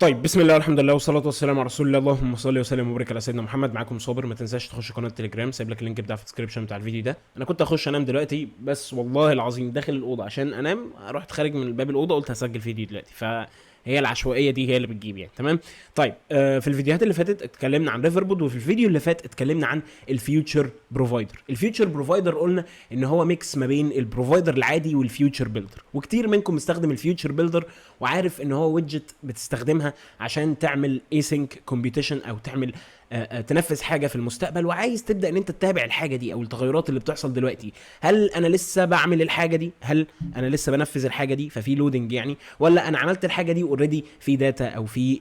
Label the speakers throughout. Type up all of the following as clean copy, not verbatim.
Speaker 1: طيب، بسم الله والحمد لله والصلاة والسلام على رسول الله، اللهم صل وسلم وبارك على سيدنا محمد. معاكم صابر. ما تنساش تخش قناة تليجرام، سايب لك ال link بتاع في ال description بتاع الفيديو ده. انا كنت اخش انام دلوقتي، بس والله العظيم داخل الاوضة عشان انام، رحت خارج من باب الاوضة قلت هسجل فيديو دلوقتي، فهي العشوائية دي هي اللي بتجيب يعني. تمام. طيب، في الفيديوهات اللي فاتت اتكلمنا عن Riverpod، وفي الفيديو اللي فات اتكلمنا عن ال future provider. ال future provider قلنا ان هو mix ما بين ال provider العادي وال future builder، وكتير منكم مستخدم ال future builder وعارف ان هو widget بتستخدمها عشان تعمل async computation او تعمل تنفذ حاجة في المستقبل، وعايز تبدا ان انت تتابع الحاجة دي او التغيرات اللي بتحصل دلوقتي. هل انا لسه بعمل الحاجة دي؟ هل انا لسه بنفذ الحاجة دي؟ ففي loading يعني، ولا انا عملت الحاجة دي already في data او في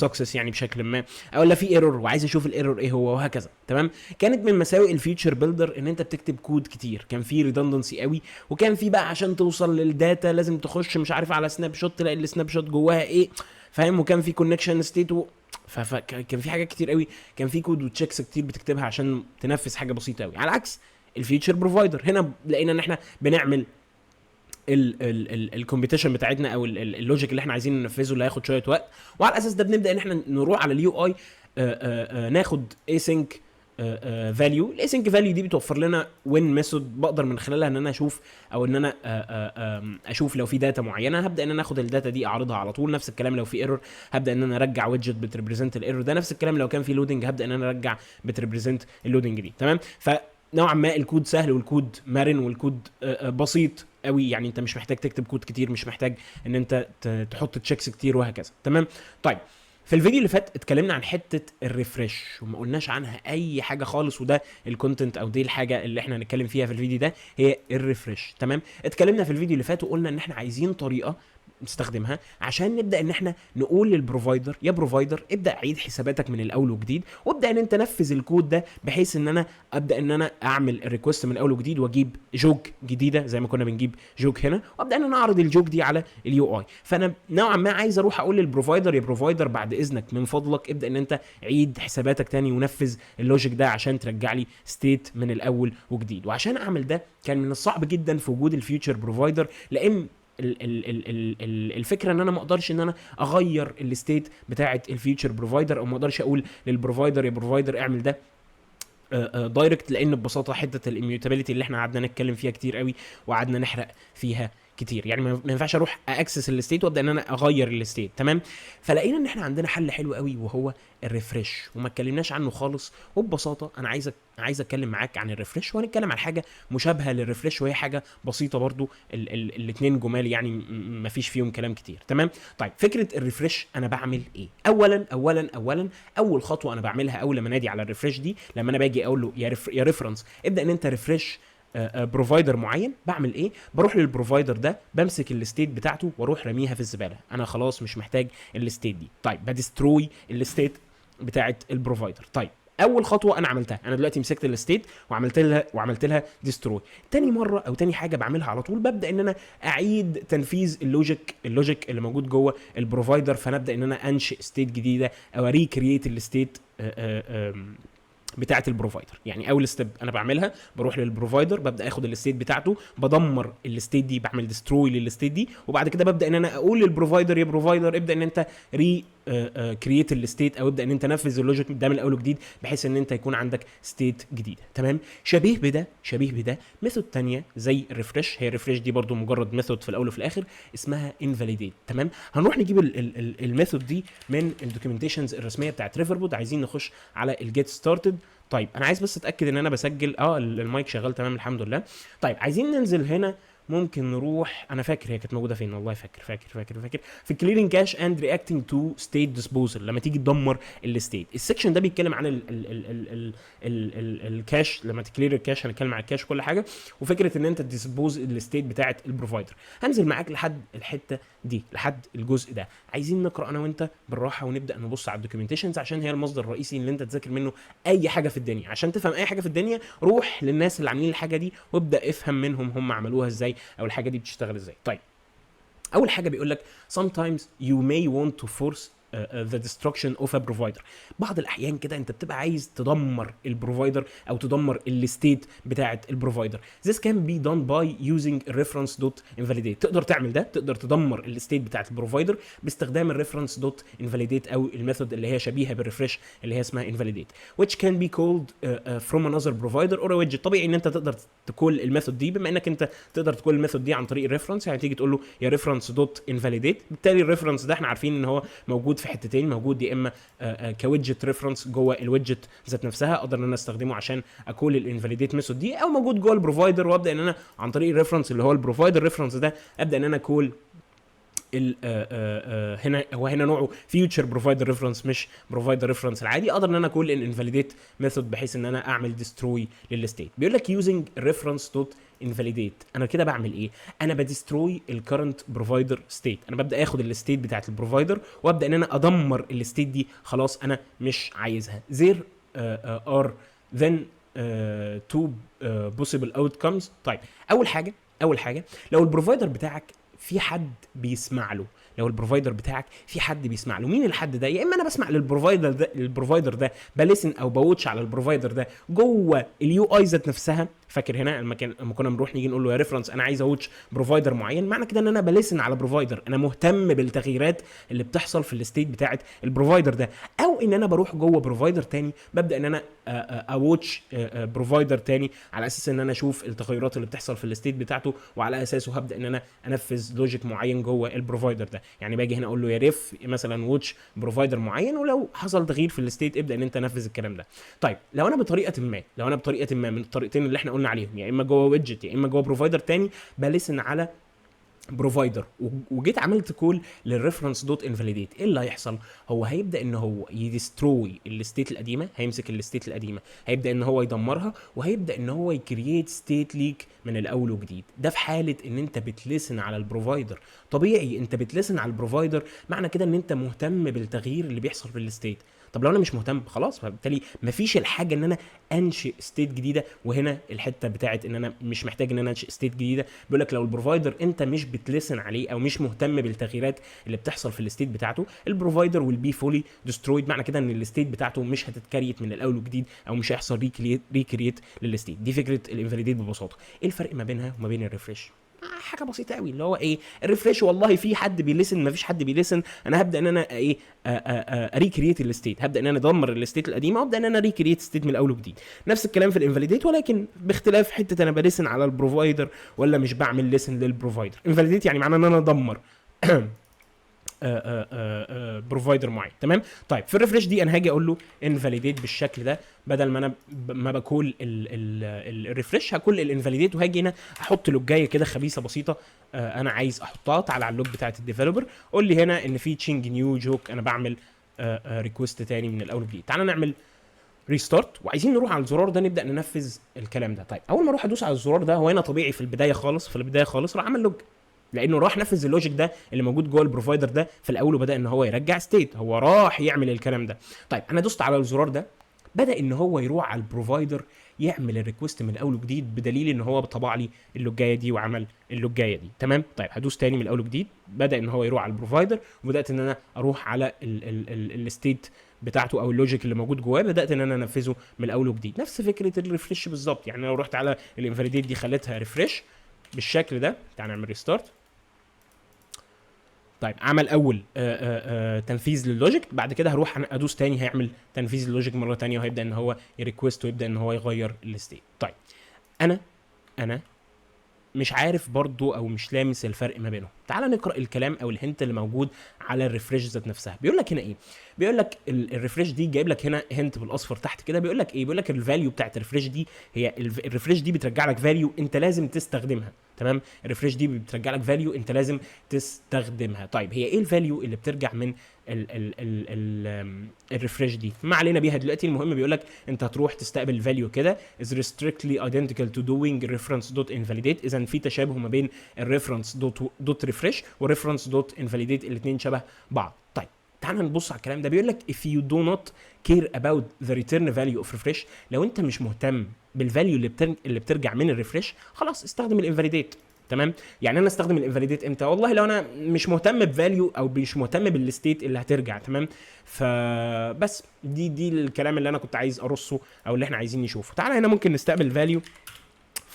Speaker 1: success يعني بشكل ما، او ولا في error وعايز اشوف ال error ايه هو، وهكذا. تمام. كانت من مساوئ ال future builder ان انت بتكتب كود كتير، كان في redundancy قوي، وكان في بقى عشان توصل لل data لازم تخش مش عارف على snapshot، تلاقي ال snapshot جواها ايه، فاهم؟ وكان في connection state فكان في حاجات كتير قوي، كان في code و checks كتير بتكتبها عشان تنفذ حاجة بسيطة قوي. على عكس ال future provider، هنا لقينا ان احنا بنعمل ال computation بتاعتنا او ال logic اللي احنا عايزين ننفذه اللي هياخد شوية وقت، وعلى الاساس ده بنبدا ان احنا نروح على ال UI ناخد async value. ال async value دي بتوفر لنا when method بقدر من خلالها ان انا اشوف او ان انا اشوف لو في data معينه، هبدا ان انا اخد ال data دي اعرضها على طول. نفس الكلام لو في error، هبدا ان انا ارجع widget بت represent ال error ده. نفس الكلام لو كان في loading، هبدا ان انا ارجع بت represent ال loading دي. تمام. فنوعا ما الكود سهل والكود مرن والكود بسيط قوي، يعني انت مش محتاج تكتب كود كتير، مش محتاج ان انت تحط checks كتير وهكذا. تمام. طيب، في الفيديو اللي فات اتكلمنا عن حتة ال refresh وما قلناش عنها اي حاجة خالص، وده ال content او دي الحاجة اللي احنا هنتكلم فيها في الفيديو ده، هي ال refresh. تمام. اتكلمنا في الفيديو اللي فات وقلنا ان احنا عايزين طريقه نستخدمها عشان نبدا ان احنا نقول لل provider: يا provider، ابدا عيد حساباتك من الاول وجديد، وابدا ان انت نفذ الكود ده بحيث ان انا ابدا ان انا اعمل request من الاول وجديد واجيب joke جديدة زي ما كنا بنجيب joke هنا، وابدا ان انا اعرض ال joke دي على ال UI. فانا نوعا ما عايز اروح اقول لل provider: يا provider، بعد اذنك، من فضلك، ابدا ان انت عيد حساباتك تاني ونفذ ال logic ده عشان ترجع لي state من الاول وجديد. وعشان اعمل ده كان من الصعب جدا في وجود ال future provider، لان ال ال ال ال ال الفكرة ان انا ما اقدرش ان انا اغير ال state بتاعه ال future provider، او ما اقدرش اقول لل provider: يا provider، اعمل ده direct، لان ببساطة حتة ال immutability اللي احنا قعدنا نتكلم فيها كتير قوي وقعدنا نحرق فيها كتير، يعني ما ينفعش اروح access ال state وابدا ان انا اغير ال state. تمام. فلقينا ان احنا عندنا حل حلو قوي وهو ال refresh، وما اتكلمناش عنه خالص. وببساطة انا عايز اتكلم معاك عن ال refresh، وهنتكلم عن حاجة مشابهة لل refresh وهي حاجة بسيطة برضو. الاثنين جمال يعني، ما فيش فيهم كلام كتير. تمام. طيب، فكرة ال refresh انا بعمل ايه؟ اولا اولا اولا، اول خطوة انا بعملها اول لما انادي على ال refresh دي، لما انا باجي اقول له يا reference، ابدا ان انت refresh provider معين، بعمل ايه؟ بروح لل provider ده، بمسك ال state بتاعته واروح راميها في الزباله. انا خلاص مش محتاج ال state دي. طيب، ب destroy ال state بتاعت ال provider. طيب، اول خطوة انا عملتها، انا دلوقتي مسكت ال state وعملت لها destroy. تاني مرة او تاني حاجة بعملها على طول، ببدا ان انا اعيد تنفيذ ال logic اللي موجود جوه ال provider، فنبدا ان انا انشئ state جديدة او recreate ال state بتاعه ال provider. يعني اول step انا بعملها، بروح لل provider، ببدا اخد ال state بتاعته، بدمر ال state دي، بعمل destroy لل state دي، وبعد كده ببدا ان انا اقول لل provider: يا provider، ابدا ان انت recreate ال state، او ابدا ان انت نفذ ال logic ده من الاول وجديد بحيث ان انت يكون عندك state جديده. تمام. شبيه بده، شبيه بده method تانية زي ال refresh. هي ال refresh دي برضو مجرد method في الاول وفي الاخر اسمها invalidate. تمام. هنروح نجيب ال method دي من ال documentations الرسمية بتاعت Riverpod. عايزين نخش على ال get started. طيب، انا عايز بس اتاكد ان انا بسجل. المايك شغال، تمام، الحمد لله. طيب، عايزين ننزل هنا، ممكن نروح، انا فاكر هي كانت موجودة فين، والله فاكر فاكر فاكر فاكر، في clearing cache and reacting to state disposal، لما تيجي تدمر ال state. ال section ده بيتكلم عن ال ال ال ال ال ال ال cache، لما ت clear ال cache، هنتكلم عن ال cache وكل حاجه، وفكره ان انت dispose ال state بتاعه ال provider. هنزل معاك لحد الحتة دي، لحد الجزء ده. عايزين نقرا انا وانت بالراحة ونبدا نبص على ال documentations، عشان هي المصدر الرئيسي اللي انت تذاكر منه اي حاجة في الدنيا. عشان تفهم اي حاجة في الدنيا، روح للناس اللي عاملين الحاجة دي وابدا افهم منهم هم عملوها ازاي او الحاجة دي بتشتغل ازاي. طيب، اول حاجة بيقول لك: sometimes you may want to force the destruction of a provider. بعض الاحيان كده انت بتبقى عايز تدمر ال provider او تدمر ال state بتاعه ال provider. this can be done by using reference dot invalidate. تقدر تعمل ده، تقدر تدمر ال state بتاعه ال provider باستخدام ال reference dot invalidate او ال method اللي هي شبيهه بال refresh اللي هي اسمها invalidate، which can be called from another provider or a widget. طبيعي ان انت تقدر ت call ال method دي، بما انك انت تقدر ت call ال method دي عن طريق ال reference، يعني تيجي تقول له يا reference dot invalidate. بالتالي ال reference ده احنا عارفين ان هو موجود في حتتين، موجود يا اما ك widget reference جوه ال widget ذات نفسها، اقدر ان انا استخدمه عشان ا call ال invalidate method دي، او موجود جوه ال provider وابدا ان انا عن طريق ال reference اللي هو ال provider reference ده ابدا ان انا call ال آه، آه، هنا هو هنا نوعه future provider reference مش provider reference العادي، اقدر ان انا call ال invalidate method بحيث ان انا اعمل destroy لل state. بيقول لك using reference dot invalidate، انا كده بعمل ايه؟ انا ب destroy ال current provider state. انا ببدا اخد ال state بتاعت ال provider وابدا ان انا ادمر ال state دي، خلاص انا مش عايزها. there are then two possible outcomes. طيب، اول حاجه لو ال provider بتاعك في حد بيسمع له، لو ال provider بتاعك في حد بيسمع له، مين الحد ده؟ يا اما انا بسمع لل provider ده، ال provider ده ب listen او ب watch على ال provider ده جوه ال UI ذات نفسها. فاكر هنا لما كنا بنروح نيجي نقول له يا reference انا عايز ا watch provider معين، معنى كده ان انا ب listen على provider، انا مهتم بالتغييرات اللي بتحصل في ال state بتاعه ال provider ده، او ان انا بروح جوه provider تاني ببدا ان انا ا watch provider تاني على اساس ان انا اشوف التغيرات اللي بتحصل في ال state بتاعته، وعلى اساسه هبدا ان انا انفذ logic معين جوه ال provider ده. يعني باجي هنا اقول له يا ref مثلا watch provider معين، ولو حصل تغيير في ال state ابدا ان انت نفذ الكلام ده. طيب، لو انا بطريقة ما من الطريقتين اللي احنا قلنا عليهم، يا اما جوه widget يا اما جوه provider تاني، ب listen على provider وجيت عملت call لل reference dot invalidate، ايه اللي هيحصل؟ هو هيبدا ان هو ي destroy ال state القديمه، هيمسك ال state القديمة هيبدا ان هو يدمرها، وهيبدا ان هو ي create state ليك من الاول وجديد. ده في حاله ان انت بت listen على ال provider. طبيعي انت بت listen على ال provider، معنى كده ان انت مهتم بالتغيير اللي بيحصل في ال state. طب لو انا مش مهتم، خلاص، فبالتالي مفيش الحاجة ان انا انشئ state جديده. وهنا الحتة بتاعت ان انا مش محتاج ان انا انشئ state جديده. بيقول لك لو ال provider انت مش بت listen عليه او مش مهتم بالتغييرات اللي بتحصل في ال state بتاعته، ال provider will be fully destroyed. معنى كده ان ال state بتاعته مش هتت create من الاول وجديد او مش هيحصل recreate لل state. دي فكرة ال invalidate ببساطه. ايه الفرق ما بينها وما بين ال refresh؟ حاجة بسيطة قوي، اللي هو ايه؟ ال refresh والله في حد بي listen، ما فيش حد بي listen، انا هبدا ان انا ايه؟ ا recreate ال state، هبدا ان انا ادمر ال state القديمة وابدا ان انا recreate state من الاول وجديد. نفس الكلام في ال invalidate، ولكن باختلاف حتة انا ب listen على ال provider ولا مش بعمل listen لل provider. invalidate يعني معناه ان انا ادمر provider معين، تمام؟ طيب، في ال refresh دي انا هاجي اقول له invalidate بالشكل ده، بدل ما انا ما ب call ال refresh ه call ال invalidate، وهاجي هنا احط log ايه كده خبيثة بسيطة انا عايز احطها. تعالى على ال log بتاعت ال developer، قول لي هنا ان في fetching new joke، انا بعمل request تاني من الاول وجديد. تعالى نعمل restart، وعايزين نروح على الزرار ده نبدا ننفذ الكلام ده. طيب، اول ما اروح ادوس على الزرار ده، هو هنا طبيعي في البداية خالص راح عمل log، لانه راح نفذ ال logic ده اللي موجود جوه ال provider ده في الاول، وبدا ان هو يرجع state، هو راح يعمل الكلام ده. طيب، انا دوست على الزرار ده، بدا ان هو يروح على ال provider يعمل ال request من الاول وجديد، بدليل ان هو طبع لي ال log ايه دي وعمل ال log ايه دي، تمام؟ طيب، هدوس تاني من الاول وجديد، بدا ان هو يروح على ال provider، وبدات ان انا اروح على ال state بتاعته او ال logic اللي موجود جواه، بدات ان انا انفذه من الاول وجديد. نفس فكرة ال refresh بالظبط. يعني لو رحت على ال invalidate دي خليتها refresh بالشكل ده، تعال نعمل restart. طيب، عمل اول تنفيذ لل logic، بعد كده هروح أنا ادوس تاني، هيعمل تنفيذ لل logic مرة تانية، وهيبدا ان هو ي request ويبدا ان هو يغير ال state. طيب، انا مش عارف برضو او مش لامس الفرق ما بينهم. تعال نقرا الكلام او ال hint اللي موجود على ال refresh ذات نفسها. بيقول لك هنا ايه؟ بيقول لك ال refresh دي، جايب لك هنا hint بالاصفر تحت كده. بيقول لك ايه؟ بيقول لك ال value بتاعت ال refresh دي هي ال refresh دي بترجع لك value انت لازم تستخدمها، تمام؟ ال refresh دي بترجع لك value انت لازم تستخدمها. طيب، هي ايه ال value اللي بترجع من ال refresh دي؟ ما علينا بيها دلوقتي. المهم بيقول لك انت هتروح تستقبل ال value كده is strictly identical to doing reference dot invalidate. اذا في تشابه ما بين ال reference dot refresh و reference dot invalidate، الاثنين شبه بعض. طيب، تعال نبص على الكلام ده. بيقول لك if you do not care about the return value of refresh، لو انت مش مهتم بال value اللي بترجع من ال refresh، خلاص استخدم ال invalidate. تمام؟ يعني انا استخدم ال invalidate امتى؟ والله لو انا مش مهتم ب value او مش مهتم بال state اللي هترجع، تمام؟ فبس دي الكلام اللي انا كنت عايز ارصه او اللي احنا عايزين نشوفه. تعالى هنا ممكن نستقبل value،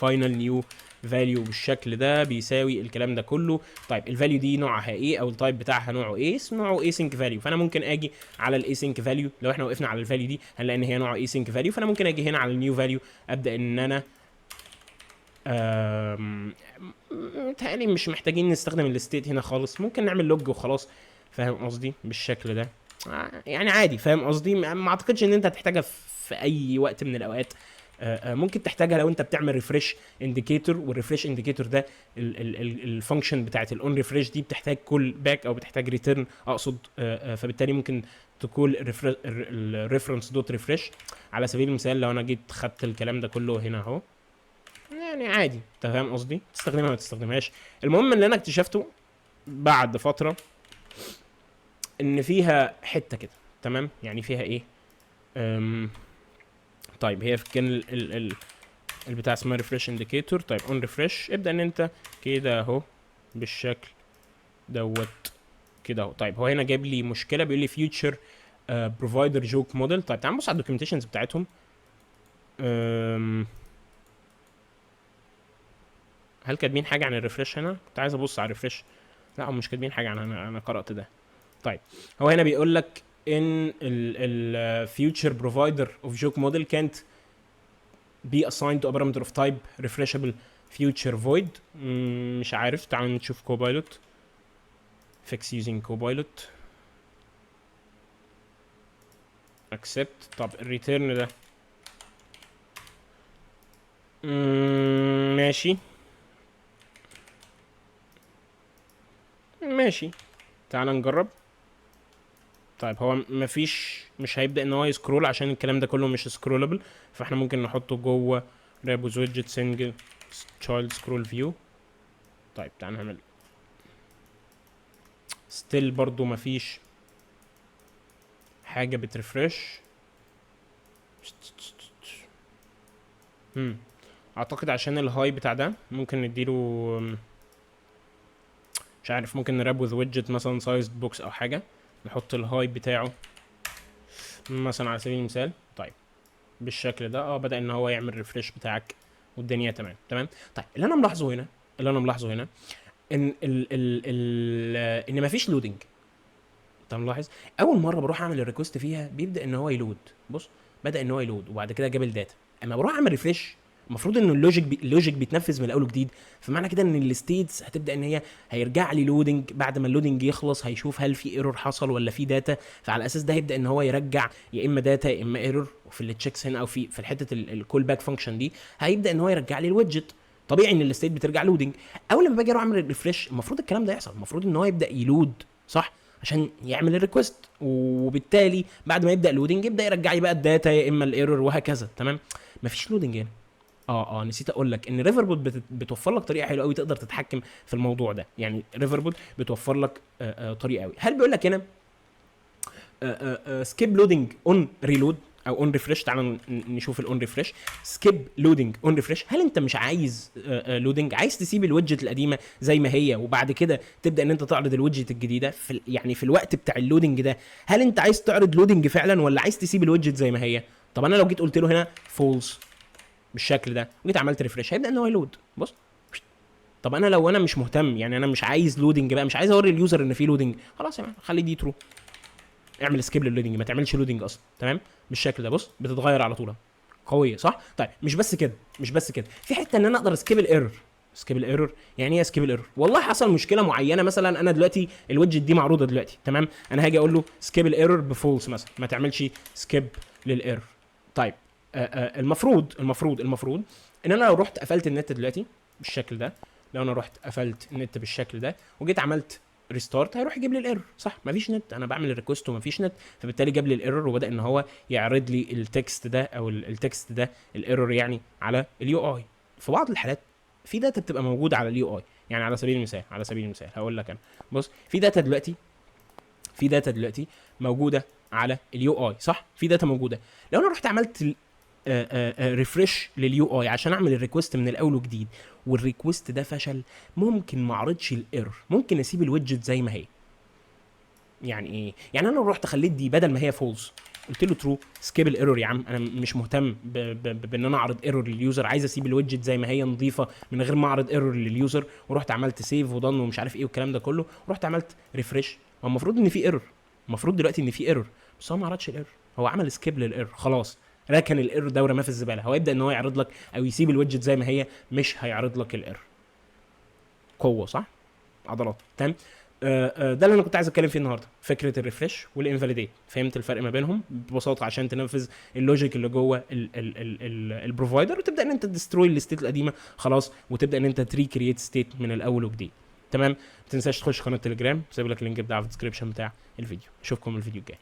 Speaker 1: final new value بالشكل ده بيساوي الكلام ده كله. طيب ال value دي نوعها ايه او ال type بتاعها نوعه ايه؟ نوعه async value. فانا ممكن اجي على ال async value، لو احنا وقفنا على ال value دي هنلاقي ان هي نوعه async value. فانا ممكن اجي هنا على ال new value ابدا ان انا متهيألي مش محتاجين نستخدم ال state هنا خالص، ممكن نعمل log وخلاص، فاهم قصدي؟ بالشكل ده يعني عادي، فاهم قصدي؟ ما اعتقدش ان انت هتحتاجها في اي وقت من الاوقات. ممكن تحتاجها لو انت بتعمل refresh indicator، وال refresh indicator ده ال function بتاعت ال on refresh دي بتحتاج call back او بتحتاج return اقصد، فبالتالي ممكن ت call ال reference dot refresh على سبيل المثال. لو انا جيت خدت الكلام ده كله هنا اهو، يعني عادي، انت فاهم قصدي؟ تستخدمها ما تستخدمهاش. المهم اللي انا اكتشفته بعد فترة ان فيها حتة كده، تمام؟ يعني فيها ايه؟ طيب هي كان ال ال ال البتاع اسمها refresh indicator. طيب on refresh ابدا ان انت كده اهو بالشكل دوت كده اهو. طيب هو هنا جايب لي مشكله، بيقول لي future provider jOOQ model. طيب تعال نبص على ال documentations بتاعتهم. هل كاتبين حاجة عن ال refresh هنا؟ كنت عايز ابص على ال refresh. لا هم مش كاتبين حاجة عنها، انا قرات ده. طيب هو هنا بيقول لك ان ال future provider of jOOQ model can't be assigned to a parameter of type refreshable future void. مش عارف، تعال نشوف Copilot، fix using Copilot accept. طب ال return ده ماشي ماشي، تعال نجرب. طيب هو مفيش، مش هيبدأ ان هو ي scroll عشان الكلام ده كله مش scrollable، فاحنا ممكن نحطه جوه wrap with widget single child scroll view. طيب تعال نعمل still برضو مفيش حاجة بت refresh. اعتقد عشان الهاي بتاع ده ممكن نديله، مش عارف، ممكن ن wrap with widget مثلا sized box او حاجة، نحط الهاي بتاعه مثلا على سبيل المثال. طيب بالشكل ده، بدأ ان هو يعمل refresh بتاعك والدنيا تمام. تمام. طيب اللي انا ملاحظة هنا ان ال ال ال ان مفيش loading. انت ملاحظ اول مرة بروح اعمل ال request فيها بيبدا ان هو ي load، بص بدا ان هو ي load وبعد كده جاب ال data. اما بروح اعمل refresh المفروض ان ال logic بيتنفذ من الاول وجديد، فمعنى كده ان ال states هتبدا ان هي هيرجع لي loading، بعد ما ال loading يخلص هيشوف هل في error حصل ولا في data، فعلى اساس ده هيبدا ان هو يرجع يا اما data يا اما error. وفي ال checks هنا او في حتة ال callback function دي هيبدا ان هو يرجع لي ال widget. طبيعي ان ال state بترجع loading. اول لما باجي اروح اعمل refresh المفروض الكلام ده يحصل، المفروض ان هو يبدا ي load صح عشان يعمل ال request، وبالتالي بعد ما يبدا loading يبدا يرجع لي بقى ال data يا اما ال error وهكذا. تمام. مفيش loading هنا. نسيت اقول لك ان Riverpod بتوفر لك طريقه حلوة قوي تقدر تتحكم في الموضوع ده. يعني Riverpod بتوفر لك طريقه قوي. هل بيقول لك هنا skip loading on reload او on refresh؟ تعال نشوف ال on refresh. skip loading on refresh، هل انت مش عايز loading، عايز تسيب ال widget القديمة زي ما هي وبعد كده تبدا ان انت تعرض ال widget الجديدة في يعني في الوقت بتاع ال loading ده، هل انت عايز تعرض loading فعلا ولا عايز تسيب ال widget زي ما هي؟ طب انا لو جيت قلت له هنا false بالشكل ده وجيت عملت refresh هيبدا ان هو ي load. بص، طب انا لو انا مش مهتم، يعني انا مش عايز loading بقى، مش عايز اوري ال user ان في loading، خلاص يا man خلي دي true، اعمل skip لل loading، ما تعملش loading اصلا. تمام بالشكل ده. بص بتتغير على طول، قوية صح؟ طيب مش بس كده، مش بس كده، في حتة ان انا اقدر skip ال error. skip ال error يعني ايه skip ال error؟ والله حصل مشكلة معينة، مثلا انا دلوقتي ال widget دي معروضة دلوقتي، تمام، انا هاجي اقول له skip ال error ب false مثلا، ما تعملش skip لل error. طيب المفروض ان انا لو رحت قفلت النت دلوقتي بالشكل ده، لو انا رحت قفلت النت بالشكل ده وجيت عملت restart هيروح يجيب لي ال error صح؟ مفيش نت، انا بعمل ال request ومفيش نت، فبالتالي جاب لي ال error وبدا ان هو يعرض لي ال text ده او ال text ده ال error يعني على ال UI. في بعض الحالات في data بتبقى موجودة على ال UI، يعني على سبيل المثال هقول لك انا، بص في data دلوقتي، في data دلوقتي موجودة على ال UI صح؟ في data موجودة. لو انا رحت عملت refresh لل UI عشان اعمل ال request من الاول وجديد، وال request ده فشل، ممكن ما اعرضش ال error، ممكن اسيب ال widget زي ما هي. يعني ايه؟ يعني انا لو رحت خليت دي بدل ما هي false قلت له true، skip ال error يا عم، انا مش مهتم بان انا اعرض error لل user، عايز اسيب ال widget زي ما هي نظيفة من غير ما اعرض error لل user. ورحت عملت save و done ومش عارف ايه والكلام ده كله، ورحت عملت refresh. هو المفروض ان في error، المفروض دلوقتي ان في error، بس هو ما عرضش ال error، هو عمل skip لل error، خلاص ركن ال error ده ورماه في الزباله. هو يبدا ان هو يعرض لك او يسيب ال widget زي ما هي، مش هيعرض لك ال error. قوة صح؟ عضلات. تمام. ده اللي انا كنت عايز اتكلم فيه النهارده، فكرة ال refresh وال invalidate. فهمت الفرق ما بينهم ببساطة عشان تنفذ ال logic اللي جوه ال provider، وتبدا ان انت ت destroy ال state القديمة خلاص، وتبدا ان انت ت recreate state من الاول وجديد. تمام. ما تنساش تخش قناة تليجرام، سايب لك ال link بتاعه في ال description بتاع الفيديو. اشوفكم الفيديو الجاي.